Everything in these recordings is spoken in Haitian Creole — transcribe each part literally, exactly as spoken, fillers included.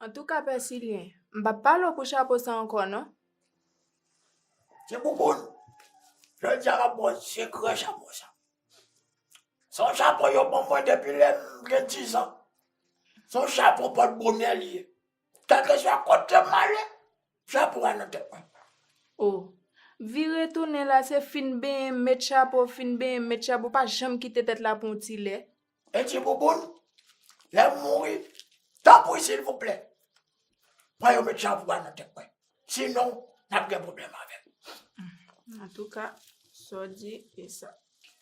Antouka, Pè Silyen, m p ap pale w pou chapo sa ankò, non. Ti Bouboun, jodi a m ap ba w sekrè chapo sa. Se yon chapo yo ban mwen depi lè m gen dizan. Se yon chapo pòt bonè li ye. Kèlkeswa kote m ale, chapo a nan tèt mwen. O, vire tounen la, se fin benyen met chapo, fin benyen met chapo, pa janm kite tèt la pou yon ti lè. E Ti Bouboun, lè m mouri, tanpri silvouplè, pran yon met chapo a nan tèt mwen. Sinon, n ap gen pwoblèm avè m. Antouka, sa w di, e sa.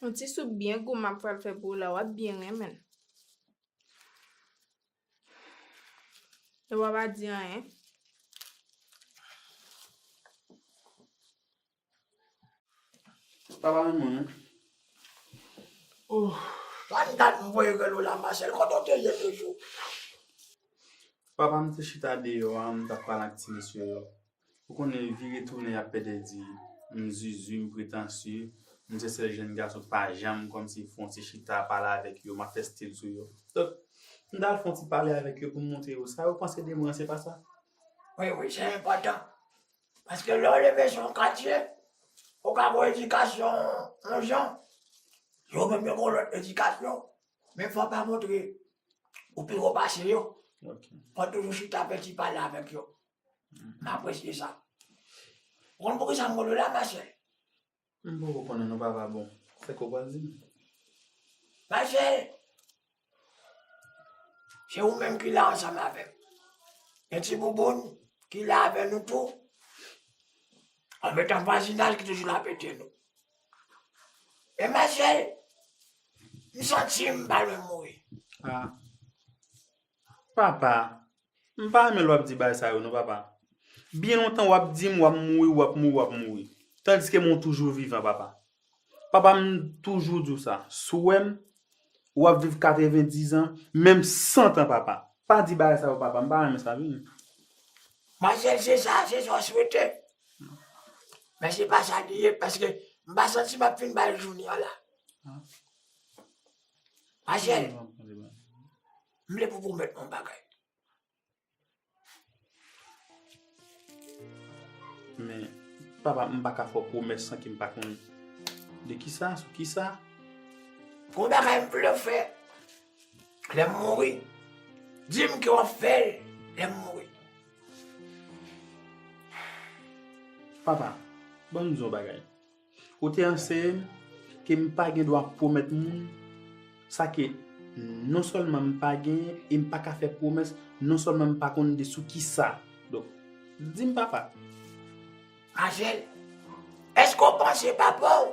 Yon ti soup byen goumen m ap pral fè pou w la, w ap byen renmen l. E w pa di anyen. Papa m mwen. Oh, ann gad m voye rele w la, Masèl, kote w te ye toujou? Papa m te chita deyò a, m t ap pale ak ti mesye yo. Ou konnen vire tounen y ap pede di m zuzu, m pretansye, m se sèl jèn gason, pa janm kòmsi fè yon ti chita pale avèk yo, m ap fè stil sou yo. Donk, m t al fè yon ti pale avèk yo pou m montre yo sa yo panse de mwen, se pa sa? Wi, wi, se enpòtan. Paske lè w leve sou yon katye, ou ka gen yon edikasyon yon jan, yo menm yo gen yon lòt edikasyon, men fò w pa montre ou pi wo pase yo. Ok. Fò w toujou chita fè ti pale avèk yo. M apresye sa. Ou konn poukisa m rele w la, Masèl? M poko konnen non, papa, bon. Fè ke w pral di m. Masèl, se ou menm ki la ansanm avè m. Gen Ti Bouboun ki la avè nou tou. Anmetan vwazinaj ki toujou la pete nou. E Masèl, m santi m pa lwen mouri. Ah. Papa, m pa renmen lè w ap di bagay sa yo non, papa. Byen lontan w ap di m w ap mouri, w ap mouri, w ap mouri. Tandiske mwen w toujou vivan, papa. Papa, m toujou di w sa. Si w wè m, w ap viv katrevendiz an, menm san tan, papa. Pa di bagay sa yo, papa. M pa renmen sa, vini. Masèl, se sa, se sa w swete. Men se pa sa li ye, paske m pa santi m ap fin bay jounen an la. Masèl, m vle pou pwomèt mwen yon bagay. Men, papa, m pa ka fè w pwomès san ke m pa konn de kisa, sou kisa. Gon bagay m vle w fè lè m mouri. Di m ke w ap fè l lè m mouri. Papa, ban m di w yon bagay. Ou te anseye m ke m pa gen dwa pwomèt moun sa ke non sèlman m pa genyen e m pa ka fè pwomès, non sèlman m pa konn de sou kisa. Donk, di m, papa. Masèl, èske w panse papa w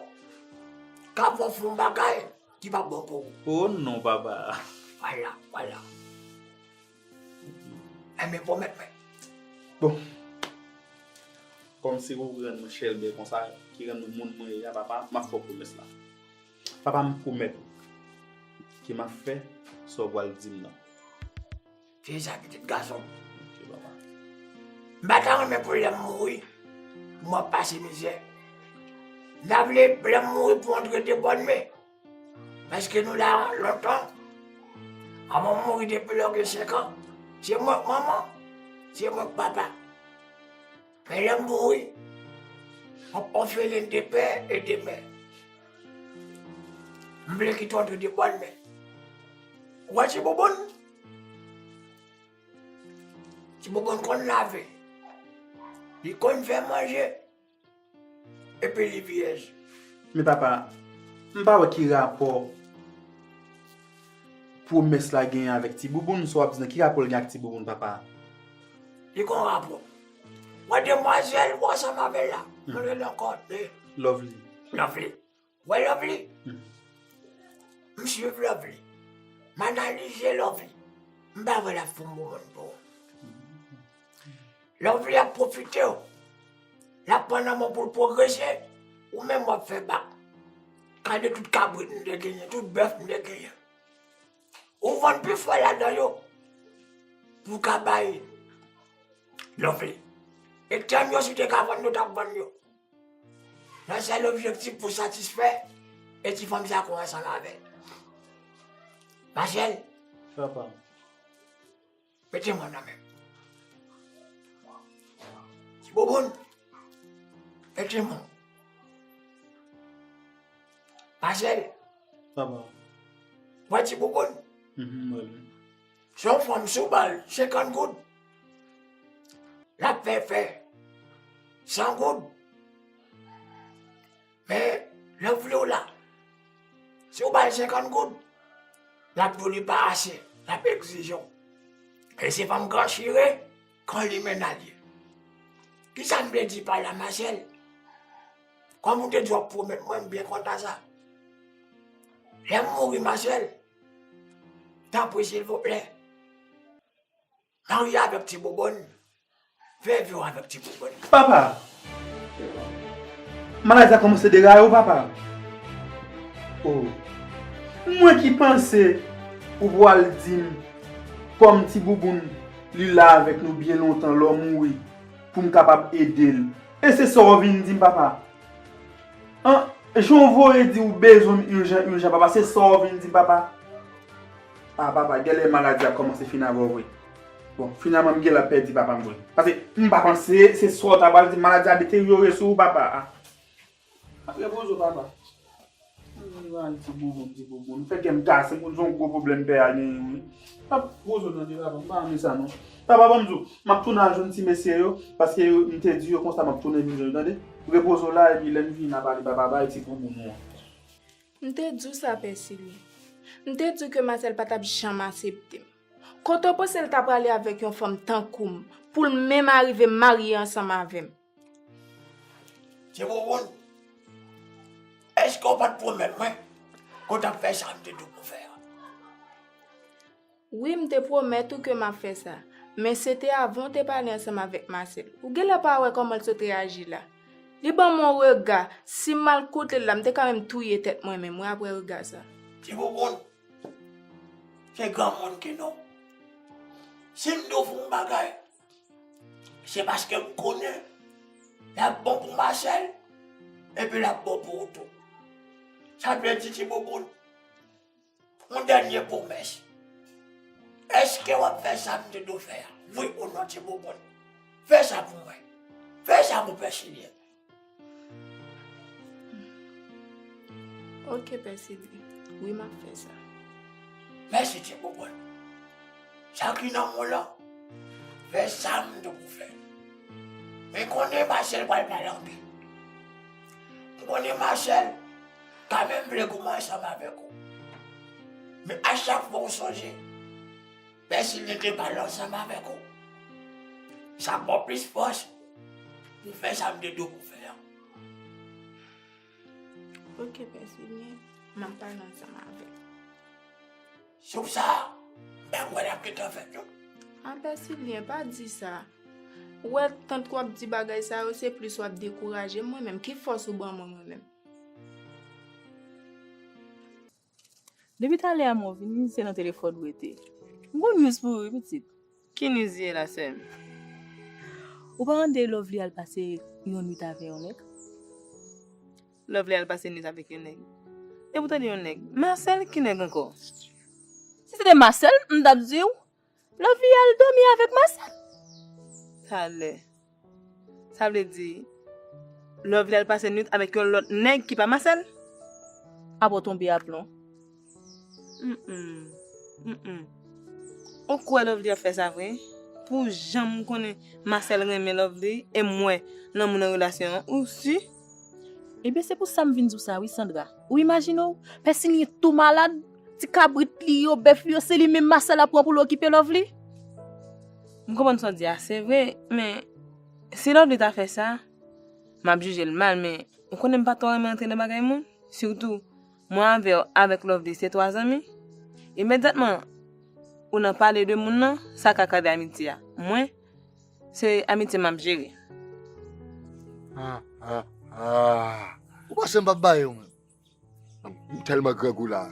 ka fè w fè yon bagay ki pa bon pou ou? Oh non, papa. Vwala, vwala. Enben, pwomèt mwen. Bon. Kòmsi ou rann mwen chèlbè konsa, ki rann mwen moun mwen ye a, papa, m ap fè w pwomès la. Papa, m pwomèt ou ke m ap fè sa w pral di m nan. Se sa, pitit gason m. Ok, papa. M pa ta renmen pou lè m mouri, pou m ap pase mizè. M ta vle lè m mouri pou antre de bòn men. Paske nou la lontan. Manman m mouri depi lè w gen senk an. Se mwen k manman, se mwen k papa. Men lè m mouri, m ap òfelin de pè e de mè. M vle kite w antre de bòn men. Ou wè Ti Bouboun? Ti Bouboun konn lave. Li konn fè manje. Epi li vyèj. Men papa, m pa wè ki rapò pwomès la genyen avèk Ti Bouboun, sa w ap di nan ki rapò l gen ak Ti Bouboun, papa? Li gen yon rapò. Wè demwazèl ou ansanm avè l la, hmm, mwen rele ankò, eh. Lovely. Lovely. Wè Lovely? Hmm. M swiv Lovely. M analize Lovely. M pa wè l ap fè yon bon moun pou ou. Lovely ap pwofite w. L ap pran nan men w pou l pwogrese. Ou menm w ap fè bak. Gade tout kabrit m te genyen, tout bèf m te genyen. Ou vann pi fò ladan yo pou w ka bay Lovely. E tèm yo, si w te ka vann yo, w t ap vann yo. Nan sèl objektif pou satisfè e ti fanm sa kou ansanm avè l. Machèl, Papa. Mete men w nan men m. Ti bouboun, mete men w. Machèl, Papa. Wè ti bouboun. Mhm, m wè l. Se yon fanm, si w ba l senkant goud, l ap fè fè san goud. Men, Lovely w la, si w ba l senkant goud, l ap di w li pa ase, l ap egzije w. E se fanm gran chire, gran limena l ye. Kisa m vle di pa la, Machèl? Kòm ou te di w ap pwomèt mwen, m byen kontan sa. Lè m mouri, Machèl, tanpri, silvouplè, marye avèk ti bouboun. Fè vi w avèk ti bouboun. Papa! Maladi a kòmanse deraye w, papa. Oh. Mwen ki panse ou pral di m, kòm ti bouboun, li la avèk nou byen lontan, lè w mouri, pou m kapab ede l. E se sa w vin di m, papa. An, jan w voye di w bezwen m ijan, ijan, papa, se sa w vin di m, papa. A, papa, genlè maladi a kòmanse fin avè w vre. Bon, finalman, m genlè pèdi papa m vre. Paske m pa panse se sa w ta pral di m, maladi a deteryore sou ou, papa. A. Repoze w, papa. Ay, ti bouboun, ti bouboun. Fè kè m kase, m konn se yon gwo pwoblèm pè a genyen, wi. Ap rezoud tande, papa, m pa renmen sa, non. Papa, ban m di w, m ap tounen al jwenn ti mesye yo, paske yo, m te di yo konsa m ap tounen vin jwenn yo, tande. Repoze w la, epi lè m vini, n a pale, papa, bay ti bouboun ou an. M te di w sa, Pè Silyen. M te di w ke Marcel pa t ap janm aksepte m. Kote w panse l ta prale avèk yon fanm tankou m, pou l menm arive marye ansanm avè m? Ti bouboun, èske w pa t pwomèt mwen ke w t ap fè sa m te di w pou w fè a? Wi, m te pwomèt ou ke m ap fè sa, men se te avan w te pale ansanm avèk Marcel. Ou genlè pa wè kòman l sot reyaji la. Li ban m yon rega, si m al kote l la, m te ka menm touye tèt mwen menm, wi, apre rega sa. Ti bouboun, se granmoun ke nou. Si m di w fè yon bagay, se paske m konnen l ap bon pou Marcel, epi l ap bon pou ou tou. Sa vle di, ti bouboun, yon dènye pwomès. Èske w ap fè sa m te di w fè a? Wi ou non, ti bouboun? Fè sa pou mwen. Fè sa pou Pè Silyen. Ok, Pè Silyen. Wi, m ap fè sa. Mèsi, ti bouboun. Sa ki nan men w lan, fè sa m di w pou fè. Men konnen Marcel pral pale anpil. M konnen Marcel ka menm vle goumen ansanm avèk ou. Men a chak fwa w sonje, Pè Silyen te pale ansanm avèk ou, sa ba w plis fòs pou w fè sa m te di w pou w fè a. Ok, Pè Silyen, m ap pale ansanm avè l. Sou sa, m pa kwè l ap gentan fèt non. A, Pè Silyen, pa di sa. Ou wè, tank w ap di bagay sa yo, se plis w ap dekouraje m mwen menm. Ki fòs ou ban mwen, mwen menm? Depi talè a mwen vini, se nan telefòn ou rete. M gon news pou ou, wi, pitit. Ki news ye la, sè m? Ou pa tande Lovely al pase yon nwit avè yon nèg? Lovely al pase nwit avèk yon nèg. Depi w tande yon nèg, Marcel, ki nèg ankò? Si se te Marcel, m t ap di w, Lovely al dòmi avèk Marcel. Talè. Sa vle di, Lovely al pase nwit avèk yon lòt nèg ki pa Marcel? Apa w tonbe a plon? Mm, mm. Mm, mm. Ou kwè Lovely ap fè sa vre? Pou jan m konnen Marcel renmen Lovely, e m wè lanmou nan relasyon an, ou si? Ebyen, se pou sa m vin di w sa wi, Sandra. Ou imajine w, Pè Silyen tou malad, ti kabrit li yo, bèf li yo, se li menm Marcel ap pran pou l okipe Lovely? M konprann sa w di a, se vre, men si Lovely ta fè sa, m ap jije l mal, men ou konnen m pa twò renmen antre nan bagay moun, sitou mwen avè w, avèk Lovely, se twa zanmi. Imedyatman ou nan pale de moun nan, sa ka kraze amitye a. Mwen, Se amitye m ap jere. Ah, ah, ah. Ou panse m p ap ba yo, mwen? M tèlman grangou la.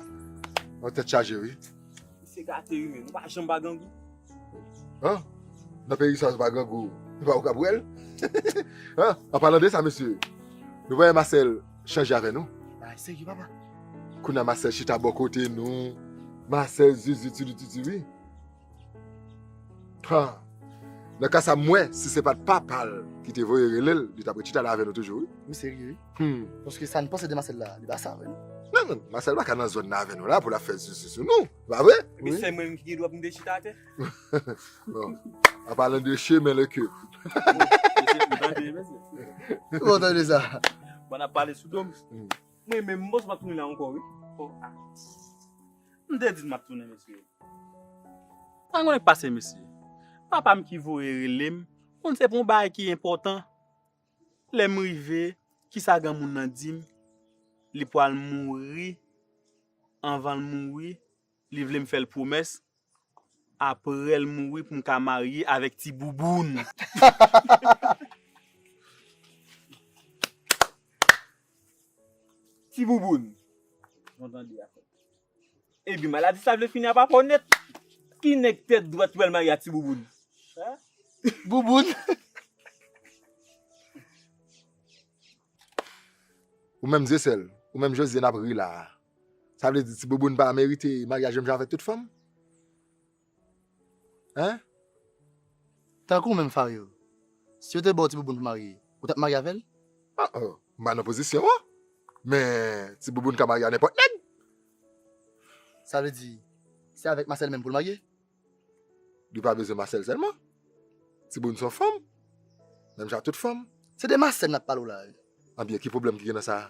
Mwen tèt chaje, wi. Misye gate, wi, men nou pa janm pa grangou. An? Nan peyi sa, se pa grangou. Se pa ou k ap wè l. An? An palan de sa, mesye, nou pa wè Masèl chanje avè nou? Bagay serye, papa. Kounye a Masèl chita bò kote nou. Masèl zuzu tidi tidi, wi. Ha. Nan ka sa, m wè, si se pa t papa l ki te voye rele l, li t ap ret chita la avè nou toujou, wi. Misye ri, wi. Hmm. Paske sa n panse de Masèl la, li pa sa vre, non. Non, non, Masèl pa ka nan zòn nan avè nou la pou l ap fè zuzu sou nou. Pa vre? Epi se mwen menm ki gen dwa pou m te chita atè. Bon, an palan de chemen le ke. Mesye, m tande, mesye. Ou tande sa? Bon, n ap pale sou do m. Hmm. Mwen menm, m panse m ap tounen la ankò, wi. Oh, ah. M te di m ap tounen, mesye. Sa gen nèg pase, mesye. Papa m ki voye rele m, konn se pou yon bagay ki enpòtan. Lè m rive, kisa granmoun nan di m? Li pral mouri. Anvan l mouri, li vle m fè l pwomès. Apre l mouri pou m ka marye avèk ti bouboun. Ti bouboun. Jan w tande a. Epi maladi sa vle fini a papa w nèt. Ki nèg tèt dwat pral marye ak ti bouboun? Hein? Bouboun. Ou menm Zesèl, ou menm Jozye n ap ri la a. Sa vle di ti bouboun pa merite maryaj menm jan avèk tout fanm? Hein? Tankou w menm Fayo, si yo te ba w ti bouboun pou marye, ou t ap marye avè l? Ah, oh, m pa nan pozisyon an. Men ti bouboun ka marye a nenpòt nèg. Sa vle di, se avèk Masèl menm pou l marye? Li pa bezwen Masèl sèlman. Ti bouboun se yon fanm. Menm jan ak tout fanm. Se de Masèl n ap pale w la. Anbyen, ki pwoblèm ki gen nan sa a?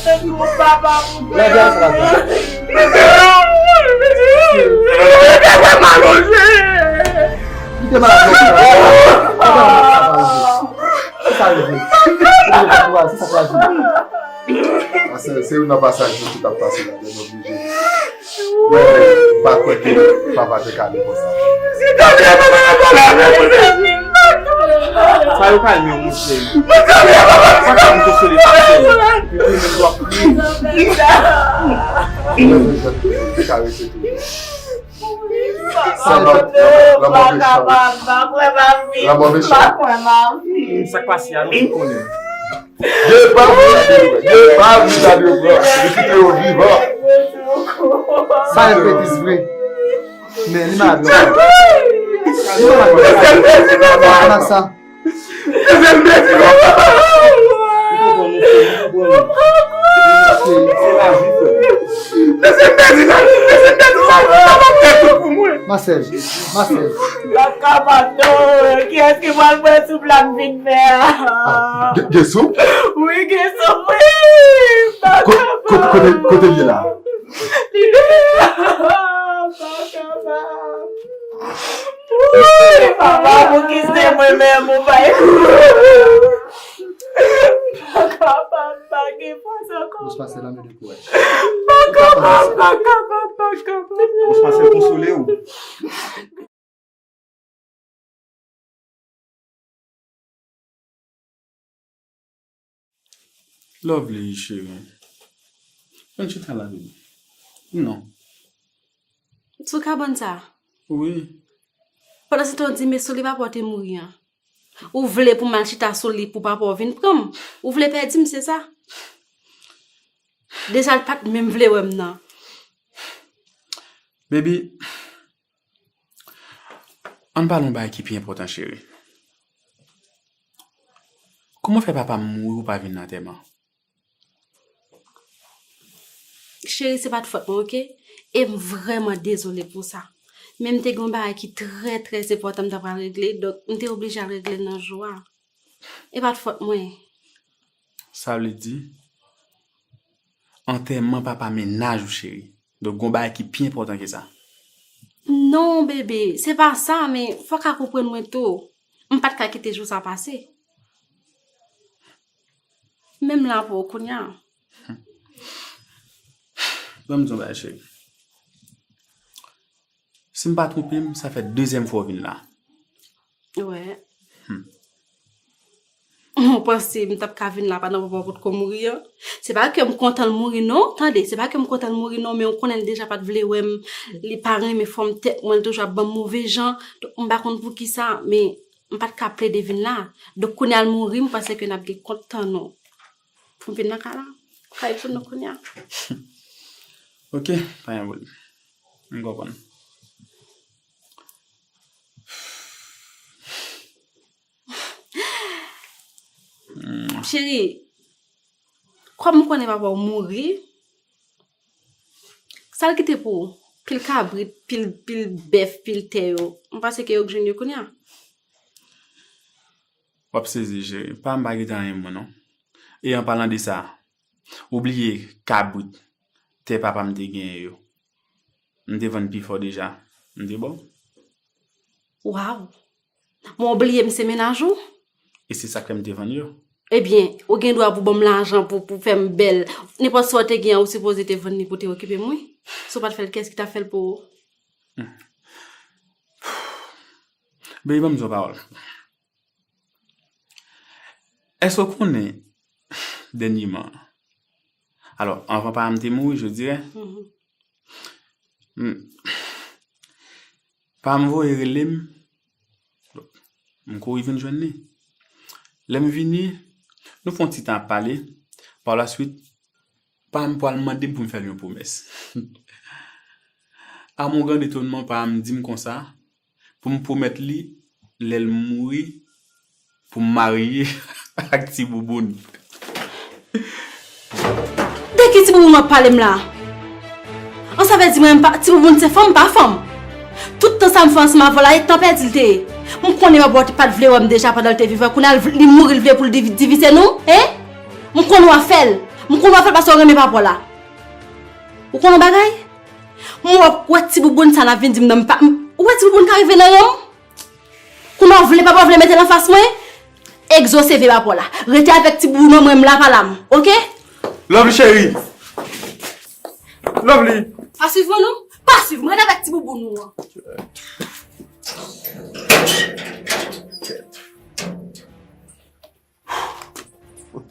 Lè byen sa la. Li te malad, non, sa. Li te malad, sa pa rive. Se sa rive. Li te malad, se sa pa rive. Pasè, se youn nan pasaj nou tout ap pase la, lè nou oblije. Mwen menm, m pa kwè ke papa te ka ale konsa. Sa yo ka eme yon moun serye. Sa ka moun te sele pa serye. Epi menm dwa pou li. Mwen menm, jan te ka rete toujou. Sa, lanmò, lanmò mechan. Lanmò mechan. Sa k pase a, nou tout konnen. Yo pa vle gade yo, yo pa vle gade yo, bro. Yo kite yo vivan. Sa e betiz vre. Men li malad, non. Li malad, non. Li malad, sa. Masèl, Masèl. Kapab non. Kiyès ki pral pran soup la m vin fè a? Ah, gen, gen soup? Wi, gen soup, wi. M pa kapab. Kote, kote l ye la? Li la. M pa kapab. Wi, papa, pou ki se mwen menm ou bay. M pa kapab, m pa gen fòs ankò. Bòs pastè la, mete kouraj. M pa kapab, m pa kapab, m pa kapab. Bòs pastè konsole w. Lovely, cheri. Ann chita la, baby. Non. Sou kabann sa? Wi. Pandan se tan w di, men sou li papa w te mouri an. Ou vle pou m al chita sou li pou papa w vin pran m? Ou vle pèdi m, se sa? Deja, l pa t menm vle wè m nan. Baby, ann pale yon bagay ki pi enpòtan, cheri. Kòman fè papa m mouri ou pa vin nan antèman? Cheri, se pa t fòt mwen, oke? E m vrèman dezole pou sa. Men m te gen yon bagay ki trè, trè enpòtan m ta pral regle, donk m te oblije al regle l nan jou a. E pa t fòt mwen. Sa vle di, antèman papa mennaj ou, cheri. Donk, gon bagay ki pi enpòtan ke sa. Non, bebe, se pa sa, men fò w ka konprann mwen tou. M pa t ka kite jou sa pase. Men m la pou ou kounye a. Ban m di yon bagay, cheri. Si m pa twonpe m, sa fè dezyèm fwa w vin la. Wè. Hmm. Ou panse m t ap ka vin la pandan papa w potko mouri an? Se pa ke m kontan l mouri non, tande, se pa ke m kontan l mouri non, men ou konnen l deja pa t vle wè m, li pa renmen fòm tèt mwen, l toujou ap ban m move jan. Donk, m pa konn poukisa, men m pa t ka plede vin la. Donk, kounye a l mouri, m panse ke n ap gen kont tan nou. Pou m vin nan kay la. Kay pou nou kounye a. Ok, pa gen pwoblèm. M konprann. Hmm. Cheri, kòm m konnen papa w mouri, sa l kite pou ou? Pil kabrit, pil, pil bèf, pil tè yo. M panse ke yo k jwenn yo kounye a. W ap sezi, cheri. Pa m pa kite anyen mwen, non. E an palan de sa, ou bliye kabrit, tè papa m te genyen yo. M te vann pifò deja. M te ba w. Waw! Mwen ou bliye m se mennaj ou? E se sa k fè m te vann yo. Ebyen, ou gen dwa pou ban m lajan pou, pou fè m bèl. Nenpòt sa w te gen an, ou sipoze te vann li pou te okipe m, wi. Si w pa t fè l, kiyès ki t ap fè l pou ou? Hmm. Baby, ban m di w yon pawòl. Èske w konnen dènyeman, alò, anvan papa m te mouri, je dirais, mhm, m, papa m voye rele m, m kouri vin jwenn li. Lè m vini, nou fè yon ti tan ap pale. Par la suite, papa m pral mande m pou m fè l yon pwomès. A mon grand étonnement, papa m di m konsa, pou m pwomèt li, lè l mouri, pou m marye ak Ti Bouboun. De ki Ti Bouboun w ap pale m la? An, sa vle di mwen, m pa, Ti Bouboun se fanm, pa fanm. Tout tan sa m fè ansanm avè w la, e tan pèdi l te ye. M konnen papa w pa t vle wè m deja pandan l te vivan, kounye a l v-, li mouri, l vle pou l divi-, divize nou, en? M konnen w ap fè l. M konnen w ap fè l paske w renmen papa w la. Ou konnen yon bagay? M wè, wè Ti Bouboun sa n ap vin di m nan, m pa, m, ou wè Ti Bouboun ka rive nan ranm? Kounye a w vle papa w vle mete l anfas mwen? Egzose vye papa w la. Rete avèk Ti Bouboun nan, mwen m la pa la m, oke? Lovely cheri. Lovely. Pa swiv mwen non. Pa swiv mwen, rete avèk Ti Bouboun ou an.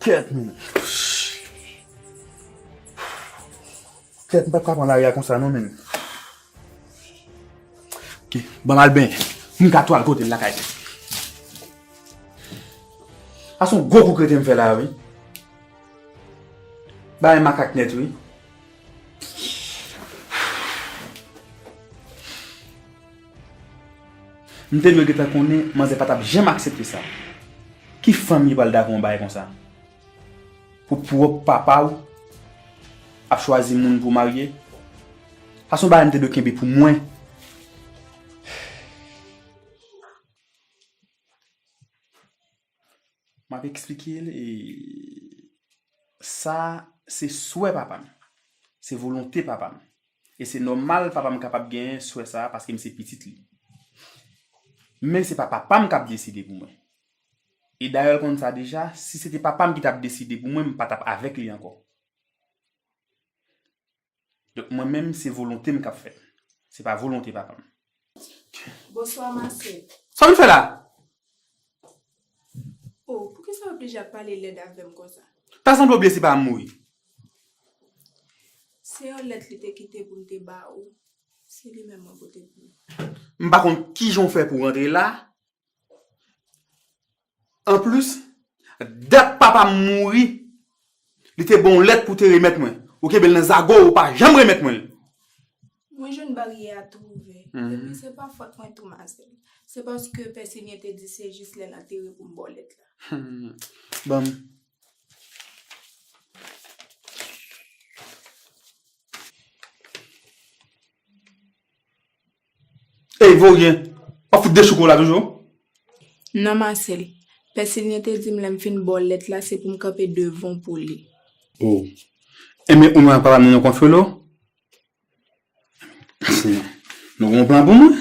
Kèt, men. Kèt, m p ap ka pran lari a konsa non, men. Ok, ban m al benyen. M ka tou al kote l lakay. A se yon gwo kou krete m fè la, wi. Bagay makak nèt, wi. M te dwe gentan konnen manzè pa t ap janm aksepte sa. Ki fanmi pral dakò yon bagay konsa? Pou pwòp papa w ap chwazi moun pou w marye? Sa se yon bagay m te dwe kenbe pou mwen. M ap eksplike l, e, sa se swè papa m. Se volonte papa m. E se nòmal papa m kapab genyen swè sa a paske m se pitit li. Men se pa papa m k ap deside pou mwen. E dayè l konn sa deja, si se te papa m ki t ap deside pou mwen, m pa t ap avèk li ankò. Donk, mwen menm, se volonte m k ap fèt. Se pa volonte papa m. Bonswa, Marcel. Sa w vin fè la? Oh, poukisa w oblije ap pale lèd avè m konsa? Pa sanble w bliye se pa m mouri. Se yon lèt li te kite pou m te ba ou. Se li menm mwen pote pou ou. M pa konn kijan w fè pou w rantre la. Anplis, dat papa m mouri, li te ba w yon lèt pou te remèt mwen. Ou kenbe l nan zago w, ou pa janm remèt mwen l. Mwen jwenn baryè a tou ouvè. Mhm. Epi se pa fòt mwen tou, Marcel. Se paske Pè Silyen te di se jis lè l antere pou m ba w lèt la. Hmm. Ban m. Ey, voryen, w ap fout dechouke w la toujou? Non, Marcel. Pè Silyen te di m lè m fin ba w lèt la, se pou m kanpe devan w pou li. Oh. Enben, ou menm ak papa m nan yon konflo? Senyè, nou gen yon plan pou mwen?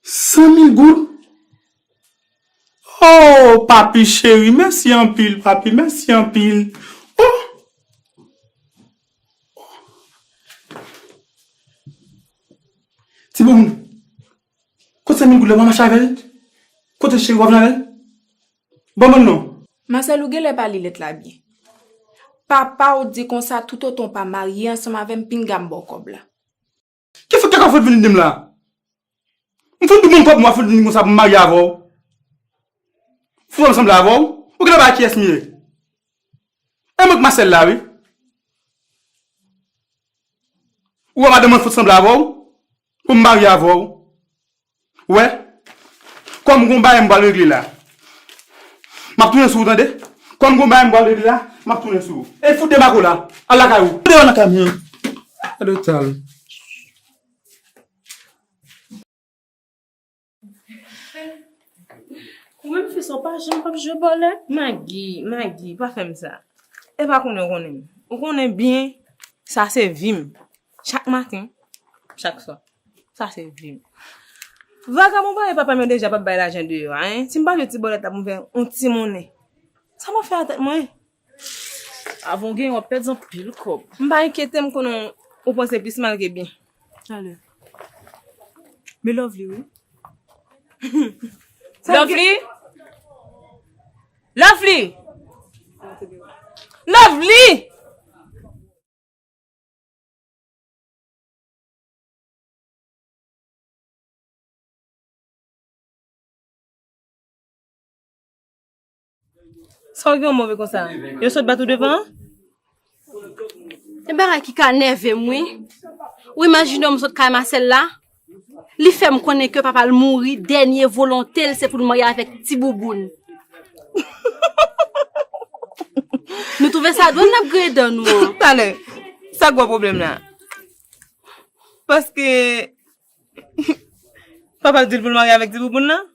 San mil goud? Oh, papi cheri, mèsi anpil, papi, mèsi anpil. Oh! Ti Bouboun, kote san mil goud la, w a mache avè l? Kote cheri, w a vin avè l? Ban mwen l non. Marcel, ou genlè pa li lèt la byen. Papa w di konsa toutotan w pa marye ansanm avè m, pinga m ba w kòb la. Ki fout kaka w fout vin di m la? M fout di w ban m kòb mwen, w ap fout di m konsa pou m marye avè w. Fout ansanm la avè w. Ou genlè pa kiyès m ye. E mwen k Marcel la, wi. Ou wè madanm mwen fout sanble avè w pou m marye avè w. Ou wè? Kòm gon bagay m pral regle la. M ap tounen sou ou, tande? Kòm gon bagay m pral regle la, m ap tounen sou ou. E fout de mako la. Al lakay ou. Fout de nan kay mwen. Gade w sal. Ou menm fi sa, w pa janm p ap jwe bòlèt. Maggie, Maggie, pa fè m sa. E pa konnen w konnen m. Ou konnen byen, sa se vi m. Chak maten, chak swa. Sa se vi m. Vagabon parèy papa m yo deja p ap bay lajan deyò a, en. Si m pa jwe ti bòlèt la pou m fè yon ti monnen, sa m ap fè a tèt mwen? Avan w genyen, w ap pèdi anpil kòb. M pa enkyete m, konnen w panse plis mal ke byen. Talè. Men Lovely, wi. Lovely! Lovely! Lovely! Sa w gen w move konsa? Yo sot bat ou devan an? Gen bagay ki ka nève m, wi. Ou imajine w m sot kay Marcel la? Li fè m konnen ke papa l mouri, dènye volonte l se pou l marye avèk Ti Bouboun. Nou twouve sa dwòl n ap griyen dan nou an. Talè, sa k gwo pwoblèm la? Paske papa l di l pou l marye avèk Ti Bouboun nan?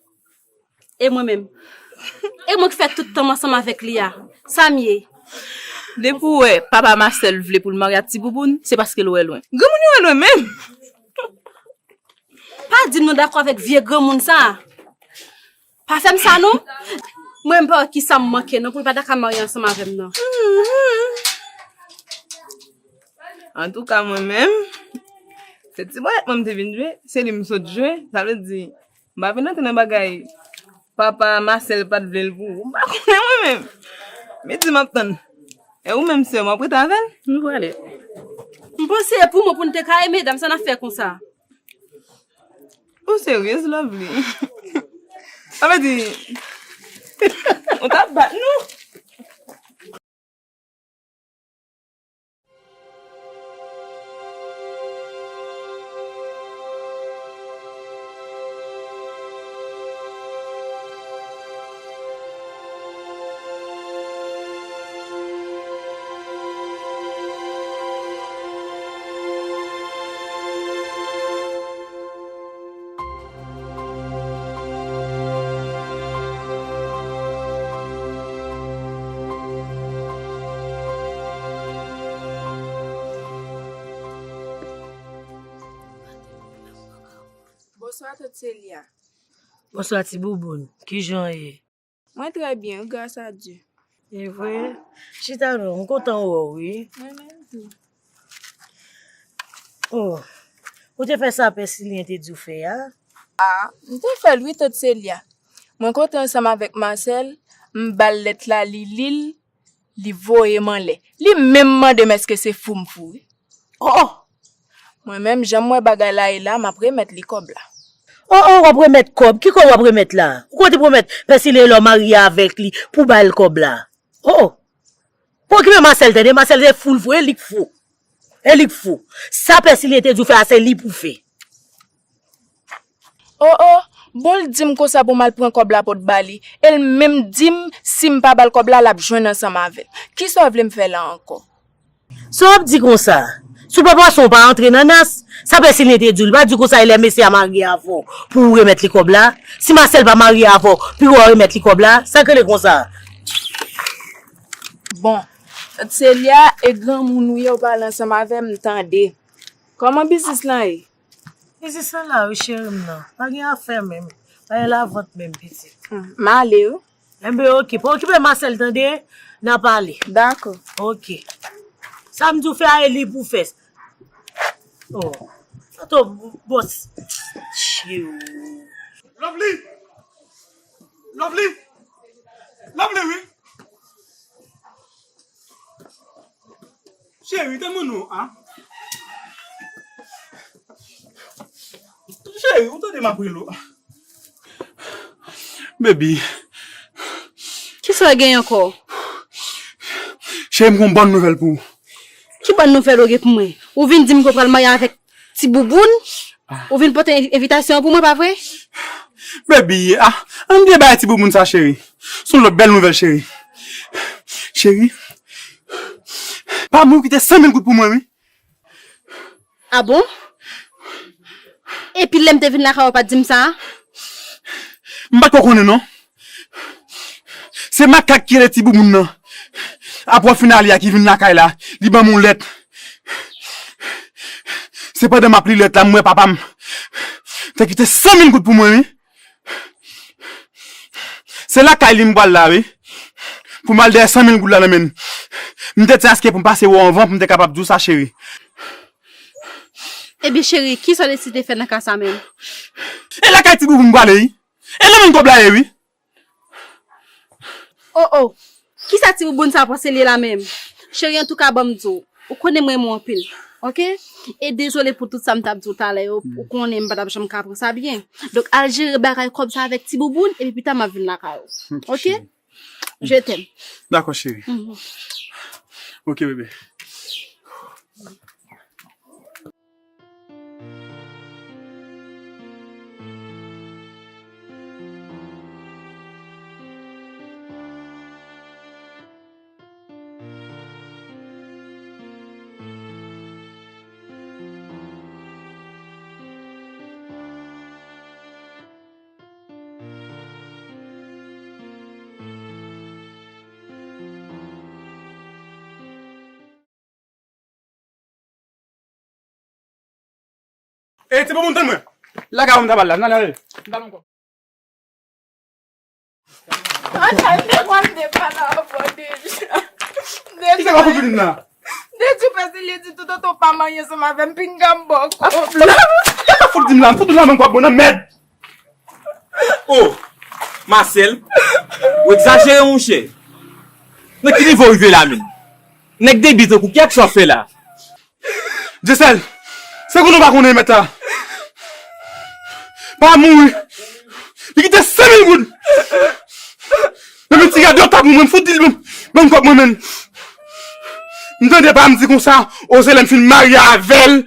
E mwen menm? E mwen ki fè tout tan m ansanm avèk li a? Sa m ye? Depi w wè papa Marcel vle pou l marye ak Ti Bouboun, se paske l wè lwen. Granmoun yo wè lwen menm. Pa di m nou dakò avèk vye granmoun sa a. Pa fè m sa non. Mwen m pa wè kisa m manke non pou l pa ta ka marye ansanm avè m nan. Antouka, mwen menm, se ti bòlèt mwen m te vin jwe, se li m sot jwe, sa vle di, m pa vin antre nan bagay papa Marcel pa t vle l pou ou. M pa konnen mwen menm. Midi m ap tann. E ou menm, sè, w ap rete avè l? Nou prale. M panse e pou mwen pou n te ka ye medam, sa n ap fè konsa? Ou seryez, Lovely? Sa vle di, ou t ap bat nou? Selia. Bonswa, ti bouboun. Kijan w ye? Mwen trè byen, wi, gras a Dye. E vre? Chita non, m kontan wè w, wi. Mwen menm tou. Oh, ou te fè sa Pè Silyen te di w fè a? Ah, m te fè l wi, Tant Selia. Mwen kontre ansanm avèk Marcel, m ba l lèt la, li li l, li voye m anlè. Li menm mande m èske se fou m fou wi. Oh! Mwen menm, jan m wè bagay la ye la, m ap remèt li kòb la. Oh, oh, w ap remèt kòb? Ki kòb w ap remèt la? Ou kote pwomèt Pè Silyen lè w marye avèk li pou w ba l kòb la? Oh! Pa okipe Marcel tande, Marcel se fou l fou, e li k fou. E li k fou. Sa Pè Silyen te di w fè a, se li pou w fè. Oh, oh, bon l di m konsa pou m al pran kòb la pou t ba li. E l menm di m si m pa ba l kòb la, l ap jwenn ansanm avè l. Kisa w vle m fè la ankò? Sa w ap di konsa? Si w pa pwason, w pa antre nan nas. Sa Pè Silyen te di w, li pa di w konsa e lè mesye a marye avè w pou w remèt li kòb la? Si Marcel pa marye avè w, pou w remèt li kòb la? Sa k rele konsa? Bon, Tant Selia, e granmoun ou ye, w pale ansanm avè m, tande. Kòman biznis lan ye? Biznis lan la wi, cheri m nan. Pa gen afè menm. Pa gen lavant menm, pitit. Hmm, m ale wi. Enben, oke. Pa okipe Marcel, tande? N a pale. Dakò. Oke. Sa m di w fè a, e li pou w fè. Oh. Sa tou bòs. Chiw. Lovely! Lovely! Lovely, wi! Cheri, te moun ou a? Cheri, ou tande m ap rele w. Baby. Kisa w gen ankò? Cheri, m gon bòn nouvèl pou ou. Ki bòn nouvèl ou gen pou mwen? Ou vin di m ke w pral marye avèk ti bouboun? Ou vin pote envitasyon an pou mwen, pa vre? Baby, ah, ann byen bay ti bouboun sa, cheri. Se yon lòt bèl nouvèl, cheri. Cheri, pa mwen kite san mil goud pou mwen, wi. Ah bon? Epi lè m te vin lakay ou, ou pa t di m sa? M pa t ko konnen, non. Se makak ki rele ti bouboun nan. Apre w fin ale a ki vin lakay la, li ban m yon lèt. Se pandan m ap li lèt la, m wè papa m te kite san mil goud pou mwen, wi. Se lakay li m pral la, wi. Pou m al dèyè san mil goud la nan men l. M te di aske pou m pase wè w anvan, pou m te kapab di w sa, cheri. Ebyen, cheri, kisa w deside fè nan ka sa menm? E lakay ti bouboun m prale, wi. E nan men kòb la ye, wi. Oh, oh. Kisa ti bouboun sa panse li ye la menm? Cheri, antouka, ban m di w, ou konnen m renmen w anpil, oke? E dezole pou tout sa m t ap di w talè yo, ou konnen m pa t ap janm ka pran sa byen. Donk, al jere bagay kòb sa avèk ti bouboun, epi pita m ap vin lakay ou, oke? Je t'aime. Dakò, cheri. Mhm. Oke, bebe. E ti bouboun, tann mwen. Lage avè m tabal la, n ale, n ale. M t ap ankò. Anjan, m te konn depa la avè w deja. Kisa w ap fout vin la? Depi pase li di tout otan w pa marye ansanm avè m, pinga m bò kò. Kisa w ap fout vin la? M fout ou nan men kòb mwen nan mèd. Oh, Marcel, ou egzajere, monchè. Nan ki nivo w rive la menm? Nèg debil tankou, ki aksyon w ap fè la? Dyesèl, se konnen w pa konnen mèt la. Pa mouri. Li kite san mil goud. Nan men ti radyo tab mwen, m fout di l ban m kòb mwen menm. M tande pa m di konsa, o se lè m fin marye avè l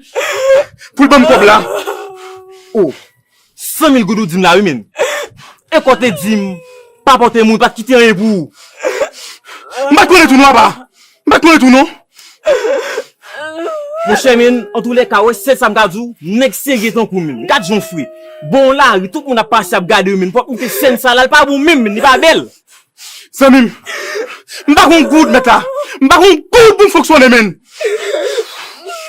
pou l ban m kòb la. Oh. San mil goud ou di m la wi, menn. E kò te di m pa pote moun, pa t kite anyen pou ou. M pa t konnen tou non, apa. M pa t konnen tou non. Monchè, menn, antoulèka, wè sèl sa m ka di w, nèg serye tankou w, menn. Gad jan w fre. Bon lari, tout moun ap pase ap gade w, menn. Fòk ou te sèn sa la, l pa bon menm, menn, li pa bèl. Zanmi m, m pa gon goud, mèt la. M pa gon goud pou m fonksyone, menn.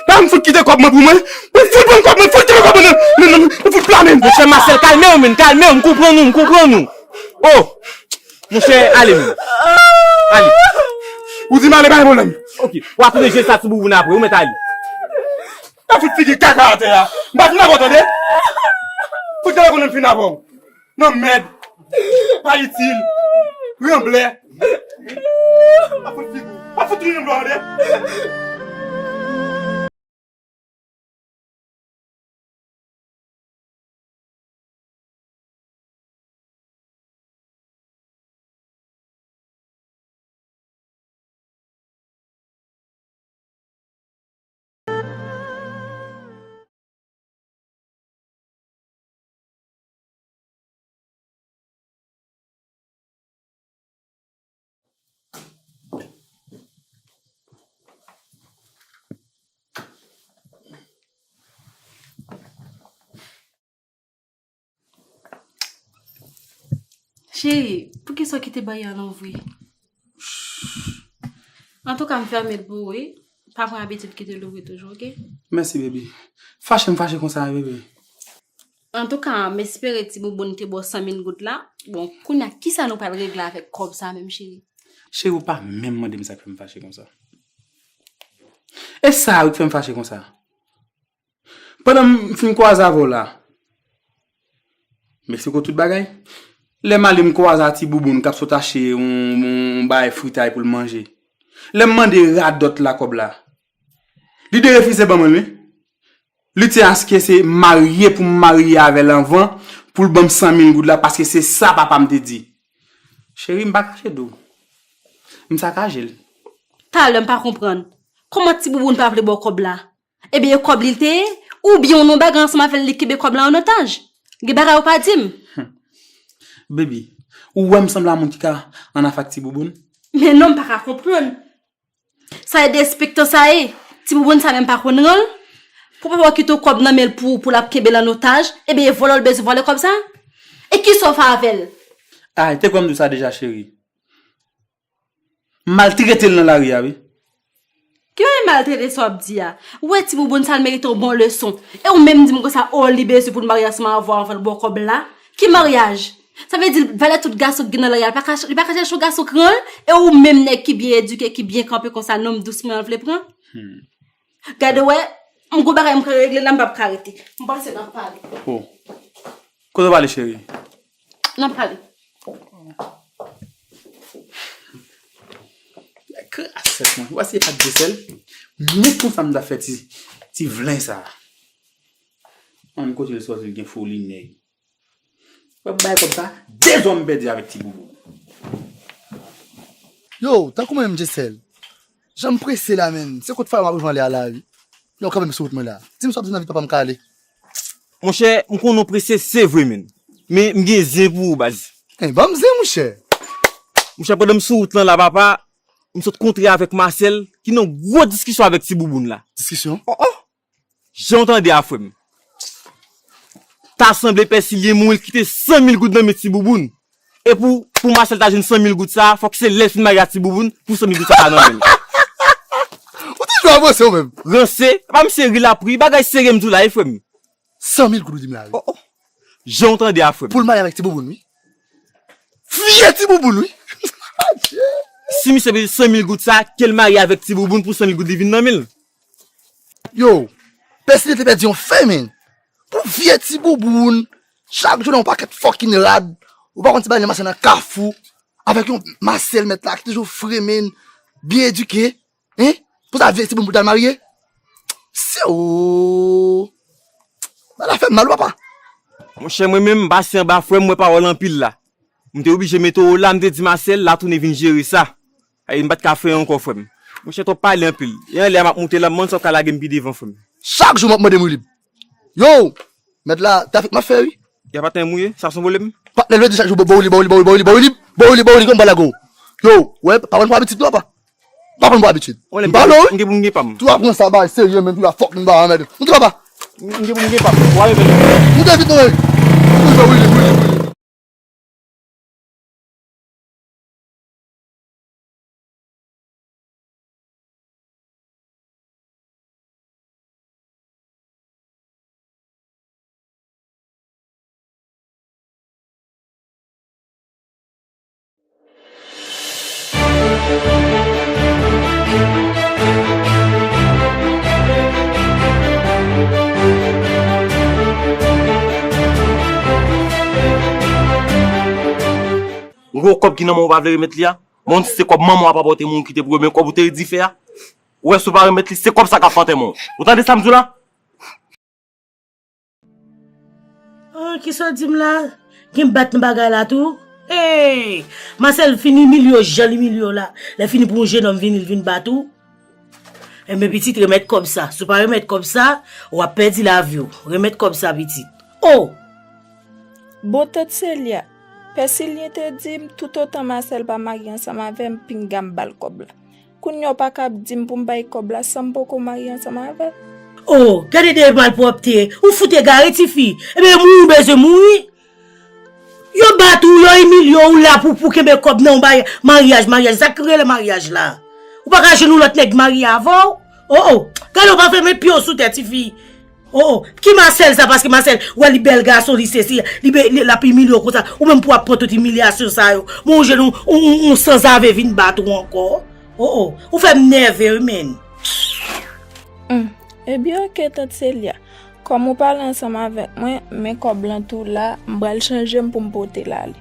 Pa M fout kite kòb mwen pou mwen. Mwen fout pran kòb mwen, fout kite kòb mwen nan, nan, nan, nan, fout plamen. Monchè Marcel, kalme w, men, kalme w, m konprann ou, m konprann ou. Oh! Monchè, ale, men. Ale. Ou di m ale, pa gen pwoblèm. Ok, w ap tounen jwe sa sou bouboun apre, ou mèt ale. Mwen fout figi kaka atè a. M pa fin avè w, tande? Fout gade konnen m fin avè w. Nan mèd. Pa itil. Ranblè. Pa fout figi. Pa fout tounen m dlo, tande? Cheri, poukisa w kite baryè a louvri? Antouka, m fèmen l pou ou, wi. Pa pran abitid kite l louvri toujou, oke? Mèsi, baby. Fache m fache konsa, baby. Antouka, m espere ti bouboun te ba w san mil goud la. Bon, kounye a, kisa nou pral regle avèk kòb sa menm, cheri? Cheri, ou pa menm mande m sa k fè m fache konsa. E sa wi k fè m fache konsa. Pandan m fin kwaze avè w la, m eksplike w tout bagay. Lè m ale, m kwaze a ti bouboun k ap sot achte yon, yon bagay fritay pou l manje. Lè m mande radòt la kòb la, li derefize ban mwen l, wi. Li te aske se marye pou m marye avè l anvan, pou l ban m san mil goud la, paske se sa papa m te di. Cheri, m pa kache do. M sakaje l. Talè m pa konprann. Kòman ti bouboun pa vle ba w kòb la? Ebyen, e kòb li l te ye? Oubyen w nan yon bagay ansanm avè l, li kenbe kòb la an otaj? Gen bagay ou pa di m. Baby, ou wè m sanble a moun ki ka an afè ak ti bouboun? Men non, m pa ka konprann. Sa e derespektan sa ye. Ti bouboun sa menm pa konn ran l. Pou papa w kite w kòb nan men l pou, pou l ap kenbe l an otaj, ebyen e vòlè w bezwen vòlè kòb sa? E kisa w fè avè l? Ay, te kwè m di w sa deja, cheri. M maltrete l nan lari a, wi. Ki bagay maltrete sa w ap di a? Ou wè ti bouboun sa l merite yon bon leson. E ou menm di m konsa, o, li bezwen pou l marye ansanm avè w anvan l ba w kòb la? Ki maryaj? Sa vle di valè tout gason ki gen nan lari a, li pa ka, li pa ka chèche yon gason k ran l, e ou menm nèg ki byen edike, ki byen kanpe konsa, nonm dous mwen an vle pran? Hmm. Gade wè, m gon bagay m ka regle la, m p ap ka rete. M panse n ap pale. Oh. Kote w pale, cheri? N ap pale. Kras tèt mwen. Ou pa si e pa t de sèl. Men konsa m ta fè ti, ti vlen sa. Ann kote l sòti, l gen foli nèg. W ap bay kòb sa, dezòm pèdi avèk ti boubou. Yo, tankou mwen menm Jesèl. Jan m prese la, menn. Se kout faya m ap rive anlè a la, wi. Yo, kanmenm sou wout mwen la. Di m sa w ap di nan vi papa m ka ale. Monchè, m konnen w prese, se vre, menn. Men m gen zen pou ou, baz. Hey, ban m zen, monchè. Monchè, pandan m sou wout lan la, papa, m sot kontre avèk Marcel, ki nan gwo diskisyon avèk ti bouboun la. Diskisyon? Oh, oh! Jan w tande a, frè m. Ta sanble Pèsi li ye mouri, l kite san mil goud nan men ti bouboun. E pou, pou Marcel ta jwenn san mil goud sa a, fòk se lè l fin marye ak ti bouboun pou san mil goud sa a ta nan men l. Ou toujou avanse ou menm. Ranse, pa misye ri l ap ri, bagay serye m di w la, wi, frè m. San mil goud ou di m la, wi. Oh, oh. Jan w tande a, frè m. Pou l marye avèk ti bouboun, wi. Vye ti bouboun, wi. Si misye bezwen san mil goud sa, ke l marye avèk ti bouboun pou san mil goud li vin nan men l. Yo, Pèsi te pèdi yon fen, menn. Pou vye ti bouboun, chak jou nan yon pakèt fucking rad, ou pa konn si bagay nan mache nan kafou, avèk yon Marcel mèt la ki toujou fre, menn, byen edike, hein? Pou sa vye ti bouboun pou l ta marye? Se o. Bagay la fè m mal, wi, papa. Monchè, mwen menm, m pase anba frè m, m wè pawòl anpil la. M te oblije mete w la, m te di Marcel, l a tounen vin jere sa. Ay, m pa t ka fè ankò, frè m. Monchè, twòp pale anpil. E anlè a m ap moute la, m pa konn sa w ka lage m pi devan, frè m. Chak jou m ap mande m wi lib. Yo, mèt la, trafik m ap fè, wi. Y a pa tan mouye, sa se yon pwoblèm. Patnè l vle di chak jou, ba w lib, ba w lib, ba w lib, ba w lib, ba w lib, ba w lib, ba w lib, kòm pa lage w. Yo, wè, pa pran pou abitid, non, papa. Pa pran pou abitid. M pale w, wi. M gen pou m gen pa m. Tou aprann sa, bagay serye, menm, tou la fucking bagay, mèt. M gen papa. M gen pou m gen pa m. W ale, bèl. Moute vit, non, men. Wi, wi, wi, wi. Gwo kòb ki nan men w, ou pa vle remèt li a? Bon, se kòb manman w ap rapòte moun ki te pou remèt kòb ou te di fè a. Ou wè, si w pa remèt li, se kòb sa k ap fè antèman w. Ou tande sa m di w la? Ah, kisa w di m la? Gen bat nan bagay la tou? Hey! Marcel fin imilye w jan l imilye w la. Lè fini pou yon jenòm vini, l vin bat ou. Enben, pitit, remèt kòb sa. Si w pa remèt kòb sa, w ap pèdi lavi w. Remèt kòb sa, pitit. Oh! Bon, tant Celia, Pè Silyen te di m, toutotan Marcel pa marye ansanm avè m, pinga m ba l kòb la. Kounye a w pa ka ap di m pou m bay kòb la san m poko marye ansanm avè l. Oh, gade de malpwòpte. Ou fout egare, tifi. Ebyen, mouri w bezwen mouri. Yo bat ou, yo imilye w, ou la pou, pou kenbe kòb nan yon bay maryaj, maryaj. Sa k rele maryaj la? Ou pa ka jwenn yon lòt nèg marye avè w? Oh, oh. Gade, ou pa fè met pye w sou tè, tifi. Oh, oh. Ki Marcel sa? Paske Marcel, wè li bèl gason, li sesi, li, be- li, l ap imilye w konsa. Ou menm pou w ap pran tout imilyasyon sa yo. Men w jwenn yon, yon, yon, yon sanzave vin bat ou ankò. Oh, oh. Ou fè m nève, wi, menn. Hmm. Ebyen, oke, tant Celia. Kòm ou pale ansanm avèk mwen, men kòb lan tou la, m pral chanje m pou m pote l ale.